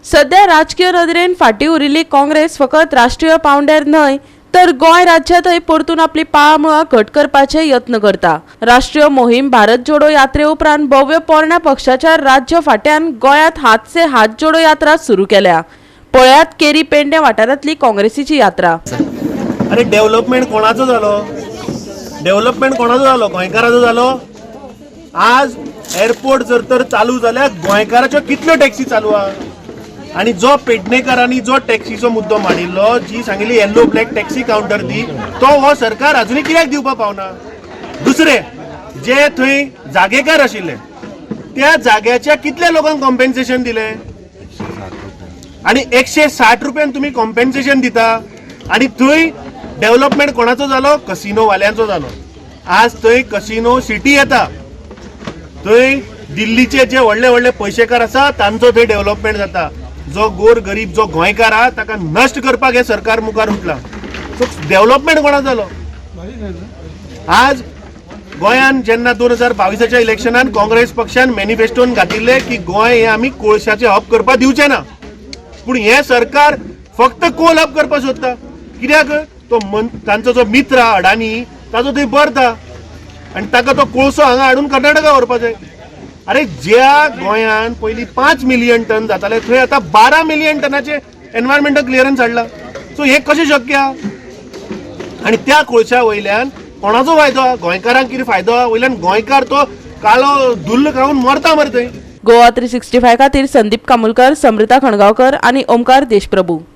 सध्या राजकीय नदरेन फाटीं उरिल्ली काँग्रेस फकत राष्ट्रीय पांवड्यार न्हय तर गोंय राज्यांतय परतून आपली पाळामुळां घट करपाचे यत्न करता. राष्ट्रीय मोहीम भारत जोडो यात्रे उपरांत भव्य पोरण्या पक्षाच्या राज्य फाट्यान गोंयांत हात से हात जोडो यात्रा सुरू केल्या. पळयात केरी पेडणे वाठारांतली काँग्रेसीची यात्रा. अरे, डेव्हलपमेंट कोणाचो जालो? डेव्हलपमेंट कोणाचो जालो? गोंयकाराचो जालो? आज एअरपोर्ट जर तर चालू जाल्यार गोंयकाराच्यो कितल्यो टॅक्सी चालू आहा? आनी जो पेडणेकारांनी जो टॅक्सीचो मुद्दो मांडिल्लो, जी सांगिल्ली येल्लो ब्लॅक टॅक्सी कावंटर दी, तो हो सरकार अजुनूय कित्याक दिवपाक पावना? दुसरे, जे थंय जागेकार आशिल्ले, त्या जाग्याच्या कितल्या लोकांक कॉम्पेन्सेशन दिलें? आणि 160 रुपयान तुम्ही कॉम्पेन्सेशन दिता आणि थंय डेव्हलपमेंट कोणाचो जालो? कसिनो वाल्यांचो जालो. आज थंय कसिनो सिटी येता. थंय दिल्लीचे जे व्हडले व्हडले पयशेकार आसा, तांचो थंय डेव्हलपमेंट जाता. जो गोर गरीब, जो गोंयकार आहा, ताका नश्ट करपाक हे सरकार मुखार उठला. सो डेव्हलपमेंट कोणाचो जालो? आज गोंयान जेन्ना 2022च्या इलेक्शनान काँग्रेस पक्षान मॅनिफेस्टोन घातिल्ले की गोंय हे आमी कोळशाचे हब करपाक दिवचे ना, पूण हें सरकार फक्त कोल हब करपाक सोदता. कित्याक? तो मन तांचो जो मित्र आहा अडानी, ताचो थंय बर्थ आहा आनी ताका तो कोळसो हांगा हाडून कर्नाटका व्हरपा जाय. अरे, ज्या गोंयान पयलीं 5 मिलियन टन जाताले, थंय आतां 12 मिलियन टनाचे एनवायरमेंटल क्लियरन्स हाडला. सो हें कशें शक्य आहा? आनी त्या कोळशा वयल्यान कोणाचो फायदो आहा? गोंयकारांक कितें फायदो आहा? वयल्यान गोंयकार तो काळो धुल्ल खावन मरता मरे थंय. गोवा 365 खातीर संदीप कामुलकर, समृता खणगांवकर आनी ओमकार देशप्रभू.